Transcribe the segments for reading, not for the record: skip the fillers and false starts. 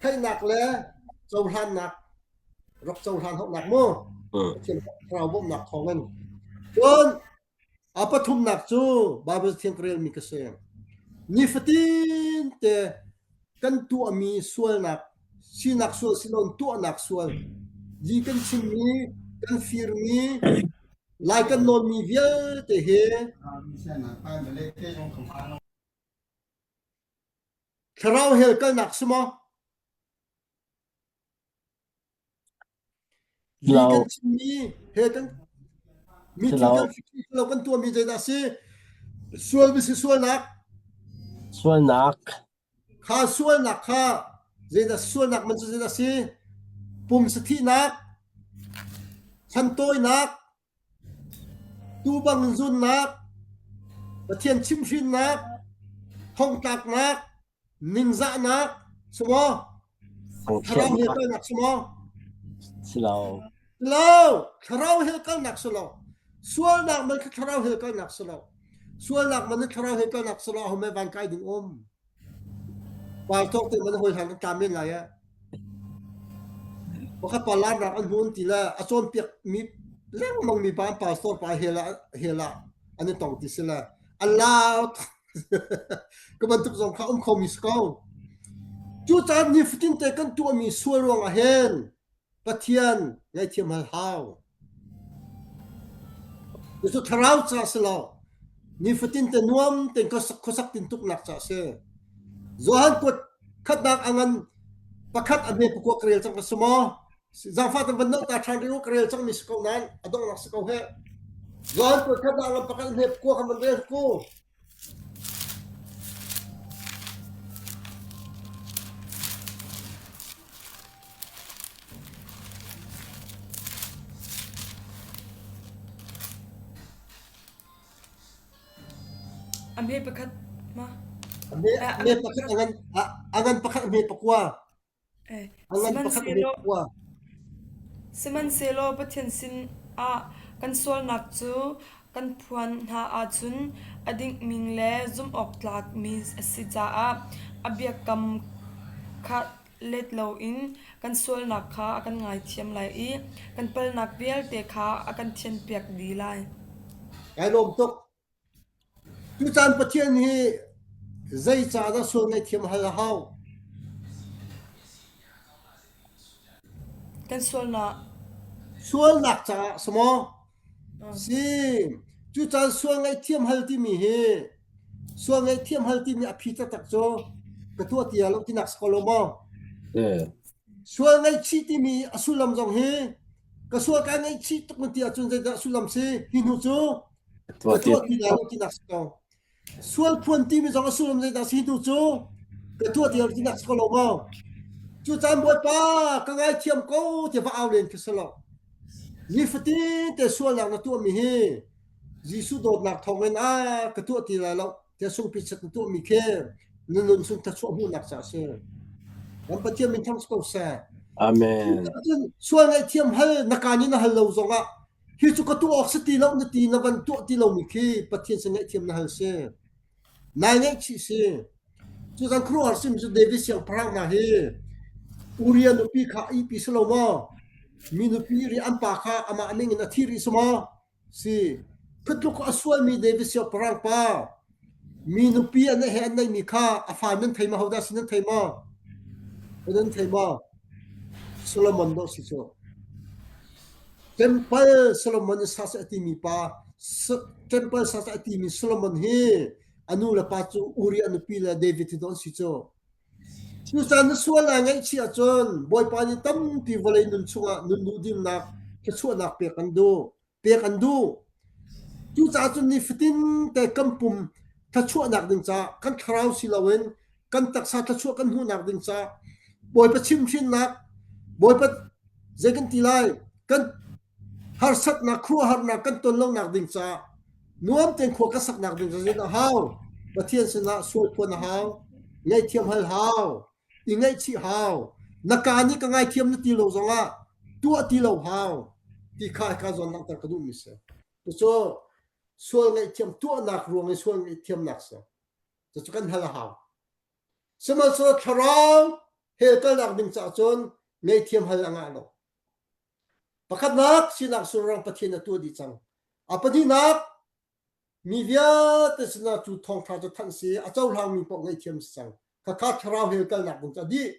Theihnak le cohlannak rak cohlan hauhnak mu. Pathian thlarau bawmhnak thawngin. Cun a pathumnak cu Bible thiang ka relmi ka si. Nifatin te kan tuahmi sualnak sinak sual siloin tuahnak sual li kan chimmi kan firmi lai kan nawnmi vialte hi thlarau hell kalnak si maw? Li kan chimmi he kan mi thil kan lo kan tuahmi zeidah si? Sual bisi sualnak. Sualnak. Kha sualnak kha zeidah sualnak man cu zeidah si? Pumsa thihnak, chantawinak, tuu bang zunnak, Pathian chimhhrinnak, thongtlaknak, ningzahnak si maw? Thlarau he kalnak si maw? Si lo. Lo, thlarau he kalnak si lo. Sualnak man kha thlarau he kalnak si lo. Sualnak man thlarau he kalnak si lo ahome van kai ding um. Par tawk te man hawi hlan kan tla men lai eh. Pakhat pa lar an hun ti le a cawnpiak mi lengmang mi pa pastor pa hela hela an i tong ti si le a lau ka bantuk zong kha um kho mi si ko. Cucaah nifatin te kan tuahmi sual ruangah hin Pathian ngaihthiam hal hau. Cucu thlarau ca si lo. Nifatin te nuam tein khuasak tin tuknak ca si. Johan kuat khatnak a ngan pakhat a hme pakua ka rel cang ka si maw? Zaangfah tan van no ta ṭhan rih u ka rel cang mi si ko nain a donghnak si ko he. Johan kuat khatnak a ngan pakhat a hme pakua kan van rel ku. A hme pakhat ma? A hme pakhat a ngan a ngan pakhat a hme pakua. A ngan pakhat a hme pakua. Sihmanhsehlaw Pathian sinah kan sualnak cu kan phuan hna ahcun a dingmi le zumhawktlakmi a si caah a biakam kha let loin kan sualnak kha a kan ngaithiam lai i kan palhnak vialte kha a kan thianhpiak dih lai. Kai lawm tuk. Tutan Pathian hi zeicahdah sual ngaihthiam hal a hau? Kan sualnak. Sualnak caah si maw? Si. Cucan sual ngaihthiam hal timi hi sual ngaihthiam hal timi a phi taktak cu ka tuah ti lo tinak si ko lo maw? Sual ngaihchih timi a sullam zong hi ka sual kai ngaihchih tuk na ti ahcun zeidah sullam si? Hi hnu cu ka tuah ti lai lo tinak si ko. Sual phuan timi zong a sullam zeidah si tu cu ka tuah ti lo tinak si ko lo maw? Cu caan Bawipa ka ngaithiam ko tiah va au len khi si lo. Nifatin te sualnak na tuahmi hi Jesuh dawtnak thawngin a ka tuah ti lai lo tiah sungpi chat na tuahmi khi na nun chung thluachuah hmuhnak ca a si. Kan Pathian min thang si ko seh. Amen. Cun sual ngaihthiam hal na kaan in na hal lo zongah hi cu ka tuah awk si ti lo na ti na van tuah ti lomi khi Pathian sin ngaihthiam na hal si. Nai ngaihchih si. Cu zan khuaruahhar sim cu David siangpahrang hna hi Uriah nupi kha a ihpi si lo maw? Mi nupi ri an pa kha amah ning in a thi rih si maw? Si. Khutluk a sualmi David siangpahrang pa mi nupi an he an neihmi kha a fa nan thei maw? Hodah si nan thei maw? Nan thei maw? Solomon dawh si cu. Temple Solomon i sa a timi pa Temple sa a timi Solomon hi a nu le pa cu Uriah nupi le David hi an si cu. Cucaah na sual naa ngaihchih ahcun Bawipa nih tampi vawlei nun chungah nun duhdimnak thluachuahnak pek an duh. Pek an duh. Cucaah cun nifatin te kan pum thluachuahnak ding caah kan thlarau si loin kan taksa thluachuah kan hmuhnak ding caah Bawipa chimhhrinnak Bawipa zei kan ti lai kan harsatnak khuaruahharnak kan ton lonak ding caah nuam tein khua ka saknak ding caah a hau Pathian sinah sual phuan a hau ngaihthiam hal hau i ngaihchih hau na ka nih ka ngaithiam na ti lo zongah tuah ti lo hau ti kha ka zawn langhter ka duhmi si cucu sual ngaihthiam tuahnak ruang i sual ngaihthiamnak si cucu kan hal a hau sihmanhsehlaw thlarau. Hell kalnak ding caah cun ngaihthiam hal a ngah lo. Pakhatnak sinak sulrang Pathian a tuah dih cang. A pahnihnak mi vialte sinah cu thawngṭha cu thanh si a cohlangmi paoh ngaihthiam si cang. Khakha thlarau hell kalnak ding caah dih.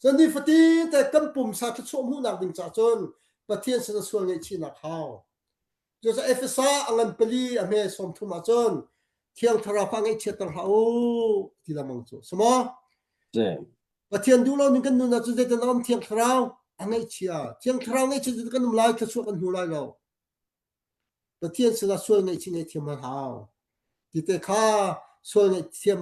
Cun nifatin te kan pumsa thluachuah hmuhnak ding caah cun Pathian sinah sual ngaihchihnak hau. Cucaah Efesa a ngan pali a hme 30 ahcun Thiang Thlarau kha ngaihchiatter hlah u ti lengmang cu. Samaw? Pathian duh lo ning kan nun ahcun zeitin a um Thiang Thlarau a ngaihchia. Thiang Thlarau ngaihchia cu kan um lai thluachuah kan hmu lai lo. Pathian sinah sual ngaihchih ngaihthiam hal hau. Ti te kha sual ngaihthiam